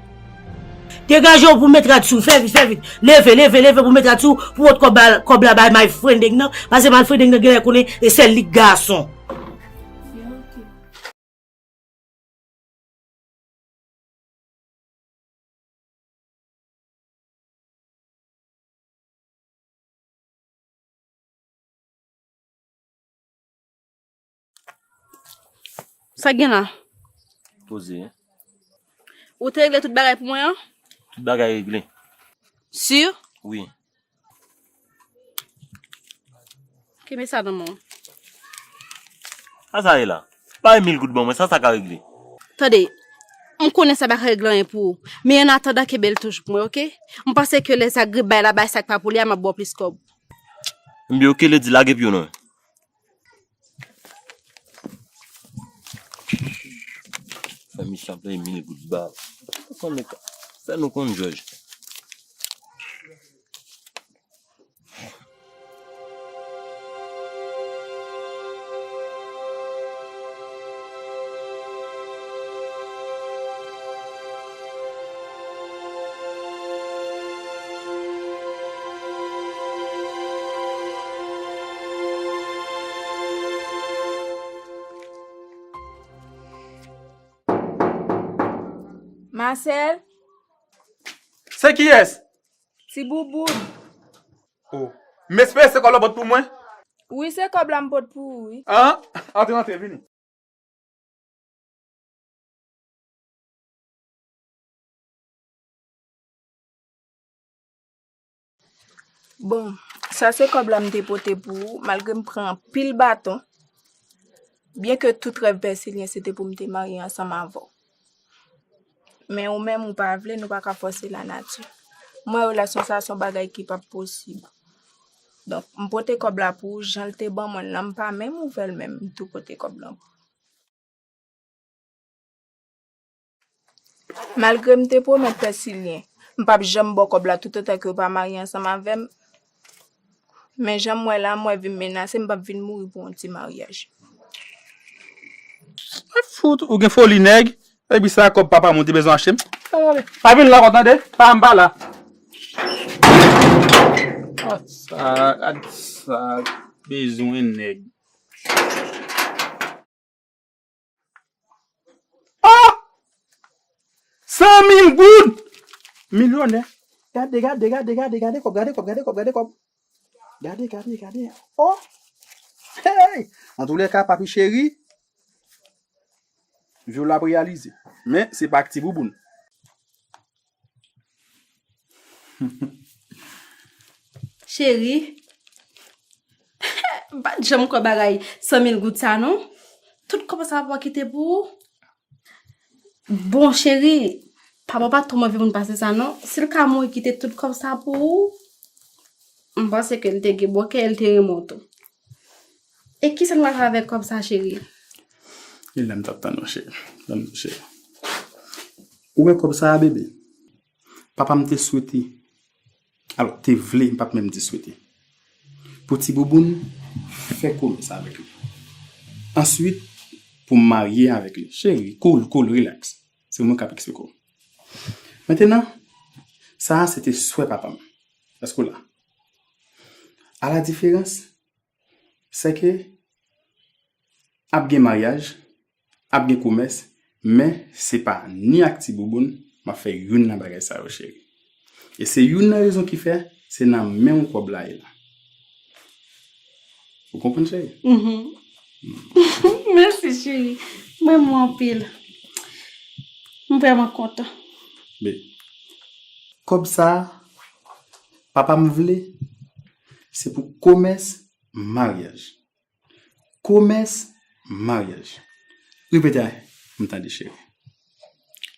Degaje w pou m met rad sou, fè vit, fè vit. Leve, leve, leve pou m met rad sou, pou w pot kòb la, kòb la bay my friend nan, paske my friend nan genlè konnen e sèl li k gason. Sa gen la? Poze. Ou te regle tout bagay pou mwen an? Tout bagay regle. Si? Wi. Kenbe sa nan men w. Sa sa ye la? Bay mil goud ban mwen, sa sa ka regle? Tande, m konnen sa pa ka regle anyen pou ou, men an atandan, kenbe l toujou pou mwen, oke? M panse ke lè sa grip bay la, bay sa k pa pou li a, m ap ba w plis kòb. Ebyen, oke, ledi, lage pye w nan men. Fè misye ap bay mil goud ba w. Fè nou konn jòj. Marcel? Se kiyès? Ti Bouboun. Oh. M espere se kòb la w pot pou mwen. Wi, se kòb la m pot pou ou, wi. An? Antre, antre, vini. Bon, sa se kòb la m te pote pou ou, malgre m pran anpil baton, byenke tout rèv Pè Silyen se te pou m te marye ansanm avè w. Men ou menm ou pa vle, nou pa ka fòse lanati. M wè relasyon sa a se yon bagay ki p ap posib. Donk, m pote kòb la pou ou, jan l te ban mwen l lan, m pa menm ouvè l menm, m tou pote kòb la pou ou. Malgre m te pwomèt Pè Silyen, m p ap janm ba w kòb la toutotan ke w pa marye ansanm avè m. Men jan m wè la, m wè vi m menase, m p ap vin mouri pou yon ti maryaj. Fout, ou gen foli nèg. Epi sa kòb papa m ou te bezwen achte m. Pa vin la ankò tande, pa m pa la. Gad sa, gad sa, bezwen nèg. Oh! San mil goud! Milyonè. Gade, gade, gade, gade, gade kòb, gade kòb, gade kòb, gade kòb. Gade, gade, gade. Oh! Hey! Antoulèka, papi cheri, vi w l ap reyalize. Men, se pa ak ti bouboun. Cheri, m pa t janm kwè bagay san mil goud sa non. Tout kòb sa papa kite pou ou. Bon, cheri, papa pa twò move moun pase sa non. Si l ka mouri kite tout kòb sa pou ou, m panse ke l te gen bon kè, l te renmen w tou. E kisa n pral fè avèk kòb sa, cheri? E la m t ap tann ou, cheri. Tann ou, cheri. Ou wè kòb sa a, bebe? Papa m te swete Alò, te vle, m p ap menm di swete. Pou ti bouboun, fè komès avèk li. Answit, pou m marye avèk li. Cheri, cool, cool, relax. Se mwen k ap eksplike w. Mentenan, sa a se te swè papa m. Èske w la? A la diferans, se ke ap gen maryaj, ap gen komès, men se pa ni ak ti bouboun m ap fè youn nan bagay sa yo, cheri. E se youn nan rezon ki fè se nan men w kòb la ye la. Ou konprann, cheri? Mhm. Mèsi, cheri. M renmen w anpil. M vrèman kontan. Men, kòb sa a, papa m vle, se pou komès maryaj. Komès maryaj. Repete, m tande, cheri.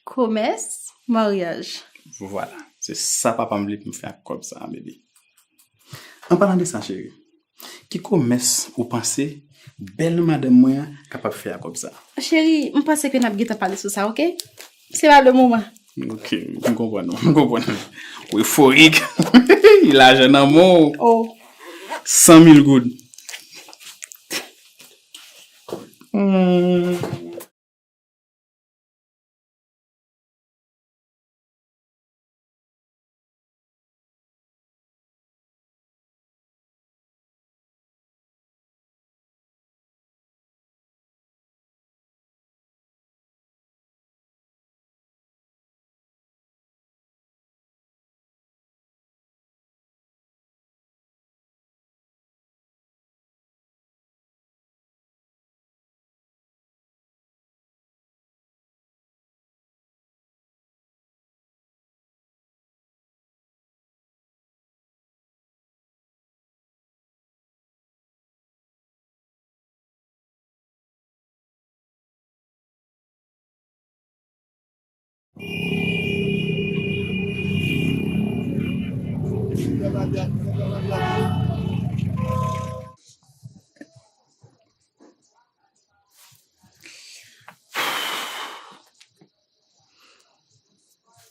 Komès maryaj. Vwala. Se sa papa m vle pou m fè ak kòb sa a, bebe. An palan de sa, cheri, ki komès ou panse bèl madanm mwen an kapab fè ak kòb sa a? Cheri, m panse ke n ap gentan pale sou sa, oke? Se pa le moman. Ok, m konprann ou, m konprann ou. Ou eforik. Lajan nan men w. Oh. San mil goud. Hmm.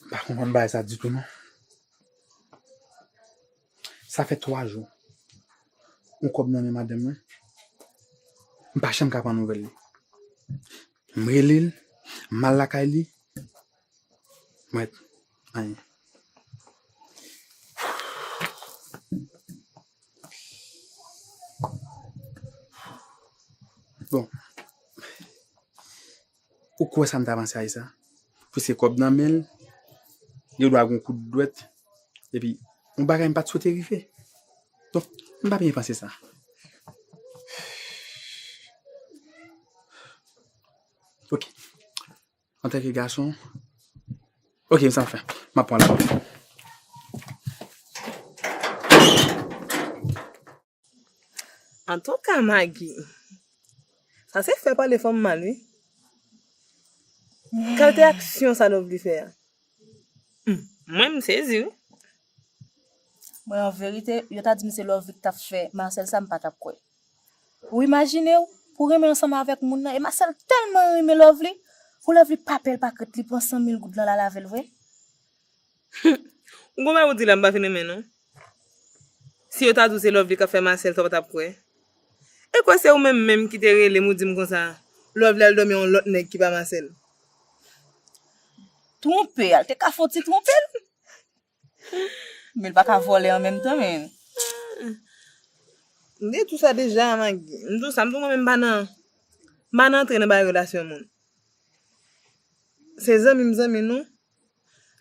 M pa konprann bagay sa ditou, non. Sa fè twa jou. Yon kòb nan men madanm mwen. M pa janm ka pran nouvèl li. M rele l, m al lakay li. Mwen, anyen. Bon. Ou kwè sa m ta panse a sa? Pou se kòb nan men l, gen dwa gon kout dwèt, epi yon bagay m pa t swete rive. Donk, m pa byen panse sa. Ok. Antanke gason, ok, sa m fè. M ap pran la. Antouka, Maggie, sa se fè pale fanm mal, wi. Kalite aksyon sa Lovely fè a? Hmm, mwen, m sezi, wi. Mwen, an verite, yo ta di m se Lovely ki t ap fè Marcel sa, m pa t ap kwè. Ou imajine w, pou renmen ansanm avèk moun nan, e Marcel tèlman renmen Lovely, pou Lovely pa pè l pa krèt li pran san mil goud lan l al avè l vre. Ou gon bagay ou di la, m pa fin renmen non. Si yo ta di w se Lovely k ap fè Marcel sa, w pa t ap kwè. E kwè se ou menm menm ki te rele m ou di m konsa, Lovely al dòmi yon lòt nèg ki pa Marcel. Twonpe, al te ka fon ti twonpe l. Men l pa ka vòlè an menm tan, men. M di tou sa deja, Maggie. M di w sa, m di w mwen menm m pa nan, m pa nan antre nan bagay relasyon moun. Se zanmi m zanmi nou.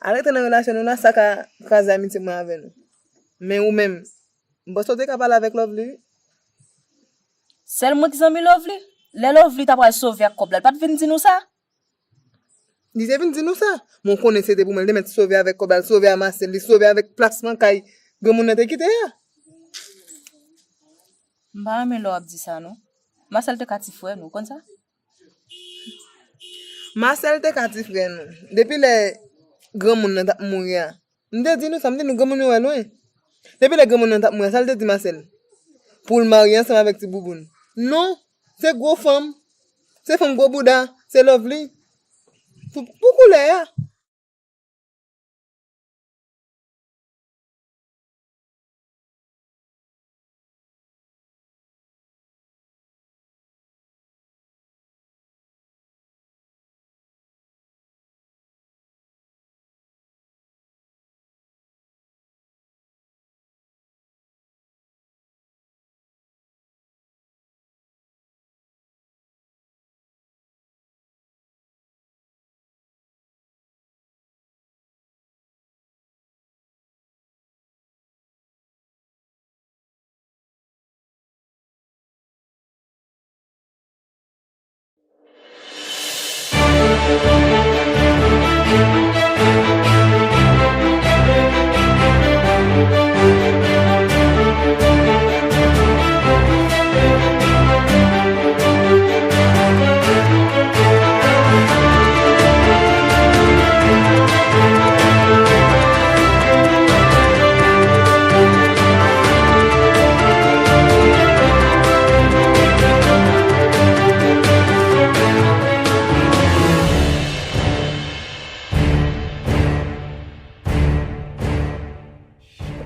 Al rete nan relasyon nou la, sa ka kraze amitye mwen avè nou. Men ou menm, m panse w te ka pale avèk Lovely, wi. Sèl mwen ki zanmi Lovely? Lè Lovely ta pral sove ak kòb la, l pa t vin di nou sa? Li te vin di nou sa. Men w konnen se te pou mwen, li te mèt sove avèk kòb la, l sove a Marcel, li sove avèk plasman kay granmoun nan te kite a. M pa renmen lè w ap di sa, non. Marcel te ka ti frè nou, w konn sa? Marcel te ka ti frè nou. Depi lè granmoun nan t ap mouri a, m te di nou sa, m di nou granmoun yo wè lwen. Depi lè granmoun nan t ap mouri a, sa l te di Marcel? Pou l marye ansanm avèk ti bouboun. Non, se gwo fanm. Se fanm gwo bouda. Se Lovely. Pou, pou koulè a.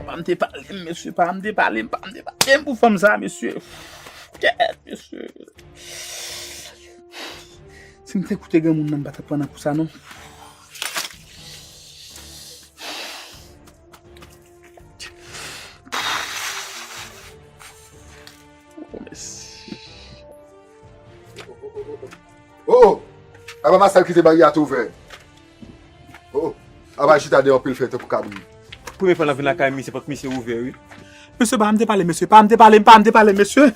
Pa m te pale m, mesye, pa m te pale m, pa m te pale m pou fanm sa, mesye. Kèt, mesye. Si m te koute granmoun nan, m pa t ap pran nan kou sa, non. Oh, mèsi. Oh, oh. Apa Masèl kite barye a tou ouvè? Oh, oh. Apa chita deyò anpil fè tankou kabri. Premye fwa n ap vin lakay misye, pòt misye ouvè, wi. Mesye, pa m te pale, mesye, pa m te pale, pa m te pale, mesye.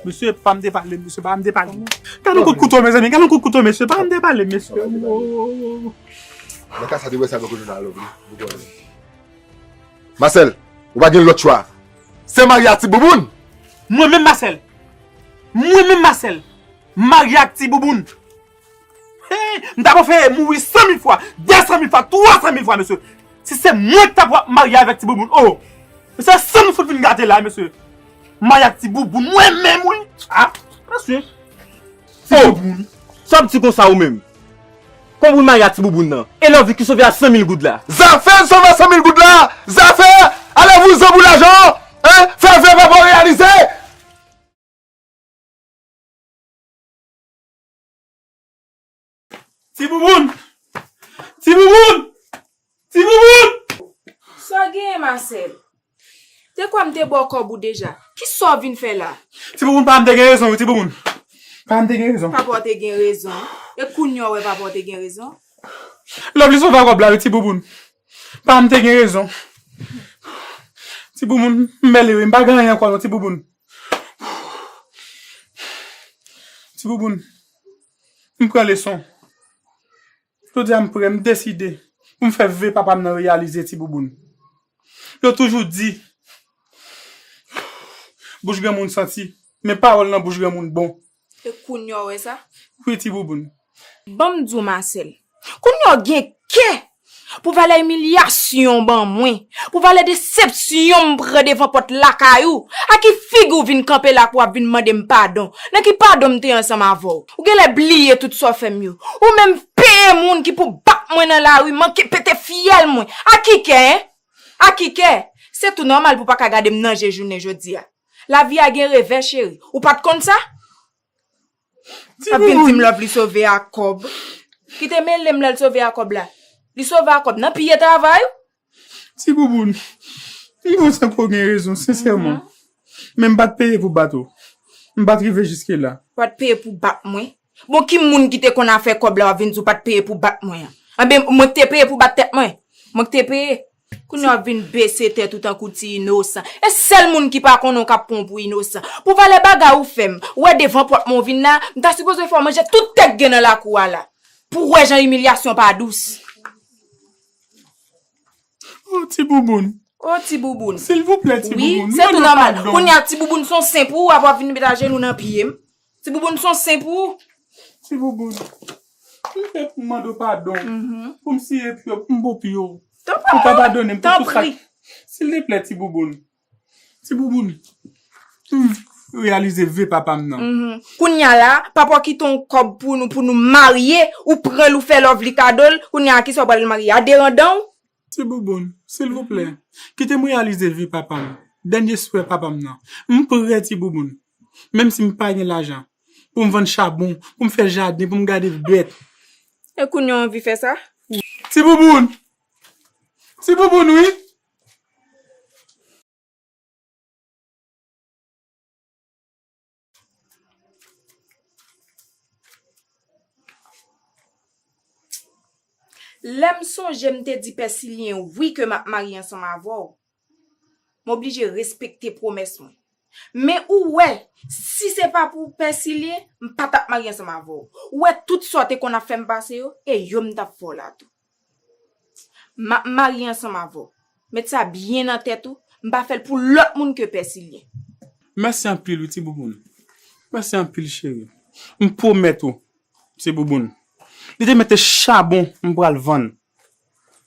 Mesye, pa m te pale, mesye, pa m te pale. Gade yon kout kouto, mezanmi, gade yon kout kouto, mesye, pa m te pale, mesye. Oh, oh, oh, oh. Nan ka sa te wè sa, nou konnen nan lòv li. Masèl, ou pa gen lòt chwa. Se marye ak Ti Bouboun. Mwen menm Masèl. Mwen menm Masèl. Marye ak Ti Bouboun. Hey, m ta prefere mouri san mil fwa, de san mil fwa, twa san mil fwa, mesye. Si se mwen ki ta pral marye avèk Ti Bouboun, oh! Mesye, san nou fout vin gate la, mesye. Marye ak Ti Bouboun, mwen menm, wi. Ah, mesye. Ti Bouboun. Sa w ap di konsa ou menm? Kòman pou l marye ak Ti Bouboun nan? E lòv li ki sove a san mil goud la? Zafè l sove a san mil goud la! Zafè ale vouzan pou lajan an! Hein? Fè vè papa w reyalize! Ti Bouboun! Ti Bouboun! Ti Bouboun! Sa w genyen, Masèl? Te kwè m te ba w kòb ou deja. Kisa w vin fè la? Ti Bouboun, pa m te gen rezon, wi, Ti Bouboun. Pa m te gen rezon. Papa w te gen rezon. E kounye a w wè papa w te gen rezon? Lòv li sove a kòb la, wi, Ti Bouboun. Pa m te gen rezon. Ti Bouboun, m mele, wi, m pa gen anyen ankò, non, Ti Bouboun. Ti Bouboun, m pran leson. Jodi a m prè, m deside pou m fè ve papa m nan reyalize, Ti Bouboun. Yo toujou di, bouch granmoun santi, men pawòl nan bouch granmoun bon. E kounye a w wè sa? Wi, Ti Bouboun. Ban m di w, Masèl, kounye a w gen kè pou valè imilyasyon w ban mwen, pou valè desepsyon m pran devan pòt lakay ou. A ki figi w vin kanpe la pou w ap vin mande m padon? Nan ki padon m te ansanm avè w? Ou genlè bliye tout sa w fè m yo. Ou menm peye moun ki pou bat mwen nan lari, manke pete fyèl mwen. A ki kè, en? A ki kè? Se tou nòmal pou w pa ka gade m nan je jounen jodi a. Lavi a gen revè, cheri. Ou pa t konn sa? Ti Bouboun. Ap vin di m lòv li sove a kòb. Kite mele m lè l sove a kòb la. Li sove a kòb nan piye travay ou. Ti Bouboun. M panse ke w gen rezon, sensèman. Mhm. Men m pa t peye pou bat ou. M pa t rive jiske la. Ou pa t peye pou bat mwen? Bon, ki moun ki te konn afè kòb la, w ap vin di w pa t peye pou bat mwen an? Anben, mwen k te peye pou bat tèt mwen? Mwen k te peye? Kounye a w ap vin bese tèt ou tankou ti inosan. E sèl moun ki pa konnen w k ap pran w pou inosan. Pou valè bagay ou fè m, ou wè devan pòt mwen w vin la, m ta sipoze fè w manje tout tè k gen nan lakou a la. Pou w wè jan imilyasyon pa dous. Oh, Ti Bouboun. Oh, Ti Bouboun. Silvouplè, Ti Bouboun. Wi, se tou nòmal. Kounye a, Ti Bouboun se yon sen pou ou, apre w ap vin met ajenou nan pye m. Ti Bouboun se yon sen pou ou. Ti Bouboun. M fè pou m mande w padon. Mhm. Pou m siye pye w, pou m bo pye w. Tanpri. Pou w pa padone m pou tout sa. Tanpri. Silvouplè, Ti Bouboun. Ti Bouboun. M reyalize ve papa m nan. Mhm. Kounye a la, papa w kite yon kòb pou nou, pou nou marye, ou pran l, ou fè lòv li kado l, kounye a kisa w pral marye? A derandan w? Ti Bouboun, silvouplè, kite m reyalize vi papa m. Dènye swè papa m nan. M prè, Ti Bouboun. Menm si m pa gen lajan, pou m vann chabon, pou m fè jaden, pou m gade bèt. E kounye a w anvi fè sa? Ti Bouboun! Ti Bouboun, wi! Lè m sonje m te di Pè Silyen wi ke m ap marye ansanm avè w, m oblije respekte pwomès mwen. Men ou wè, si se pa pou Pèsi l ye, m pa t ap marye ansanm avè w. Ou wè tout sa w te konn ap fè m pase yo, e yo m t ap fè w la tou. M ap marye ansanm avè w. Met sa byen nan tèt ou, m pa fè l pou lòt moun ke Pèsi l ye. Mèsi anpil wi ti bouboun. Mèsi anpil cheri. M pwomèt ou, ti bouboun. Li te mete chabon m pral vann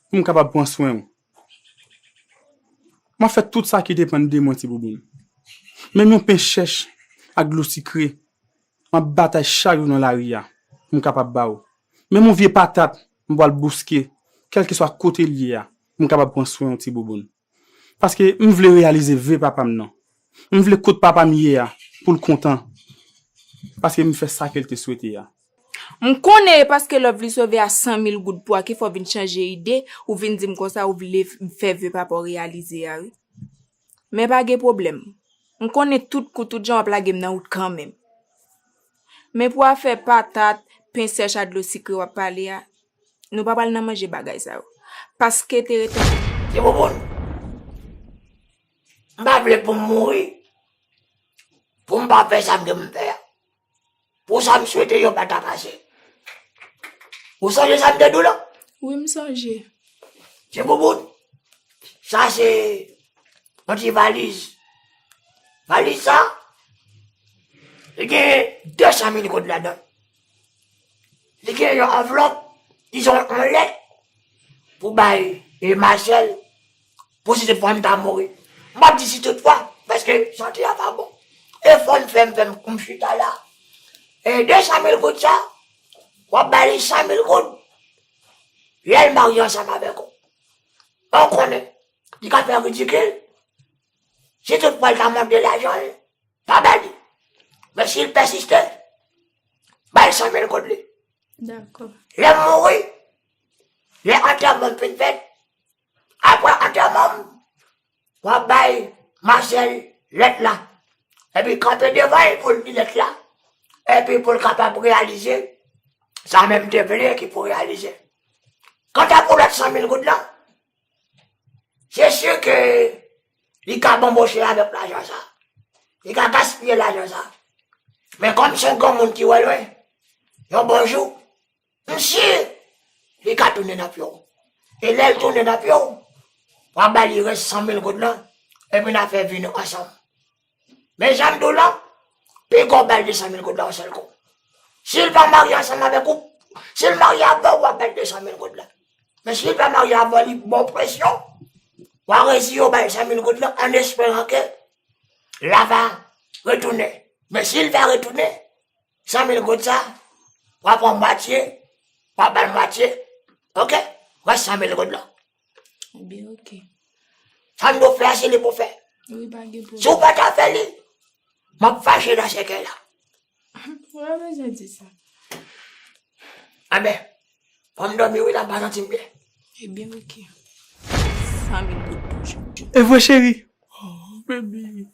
pou m kapab pran swen ou. M ap fè tout sa ki depann de mwen ti bouboun. Menm yon pen chèch ak dlo sikre, m ap batay chak jou nan lari a pou m kapab ba ou. Menm yon vye patat m pral bouske, kèlkeswa kote l ye a, pou m kapab pran swen ou ti bouboun. Paske m vle reyalize ve papa m nan. M vle kot papa m ye a pou l kontan. Paske m fè sa ke l te swete a. M konnen e paske love li sove a san mil goud pou a ki fè w vin chanje ide, ou vin di m konsa ou vle fè ve papa w reyalize a wi. Men pa gen pwoblèm. M konnen tout kou tout jan w ap lage m nan wout kanmenm. Men pou afè patat, pen sèch a dlo sikre w ap pale a, nou pa pral nan manje bagay sa yo. Paske te rete. Ti bouboun, m pa vle pou m mouri pou m pa fè sa m gen pou m fè a. Pou sa m swete yo pa ta pase. Ou sonje sa m te di w lan? Wi, m sonje. Ti bouboun, sa se yon ti valiz. Valiz sa, li gen de san mil goud ladan l. Li gen yon anvlòp, dizon yon lèt, pou bay e Masèl, pou si tout fwa m ta mouri. M ap di si tout fwa, paske sante a pa bon. E fò m fè m fè m kou m chita la. E de san mil goud sa, w ap ba li san mil goud. Lè l marye ansanm avèk ou, ou konnen, li ka fè ridikil. Si tout fwa l ta mande lajan l, pa ba li. Men si l pèsiste, ba l san mil goud li. Dakò. Lè m mouri, lè antèman m fin fèt, apre antèman m, w ap bay Masèl lèt la. Epi kanpe devan l pou l li lèt la. Epi pou l kapab reyalize sa menm te vle ki pou reyalize. Kanta pou lòt san mil goud lan, se si ke li ka banboche avèk lajan sa. Li ka gaspiye lajan sa. Men kòm se yon granmoun ki wè lwen, yon bon jou, m si li ka tounen nan pye w. E lè l tounen nan pye w, w a ba li rès san mil goud lan, epi n a fè vi nou ansanm. Men jan m di w lan, piga w ba l de san mil goud lan yon sèl kou. Si l pa marye ansanm avèk ou, si l marye avè w, w a ba l de san mil goud lan. Men si l pa marye avè w, li ba w presyon, w a reziye w ba l san mil goud lan an esperan ke l a va retounen. Men si l pa retounen, san mil goud sa, w a pran mwatye, w a ba l mwatye. Oke? Rès san mil goud lan. Ebyen, oke. Sa m di w fè a, se li pou fè. Wi, pa gen pwoblèm. Si w pa ta fè li, m ap fache nan sèkèy la. Ou pa bezwen di sa. Anben, fò m dòmi wi la, m pa santi m byen. Ebyen, oke. San mil goud pou jodi. E vre cheri? Oh, baby.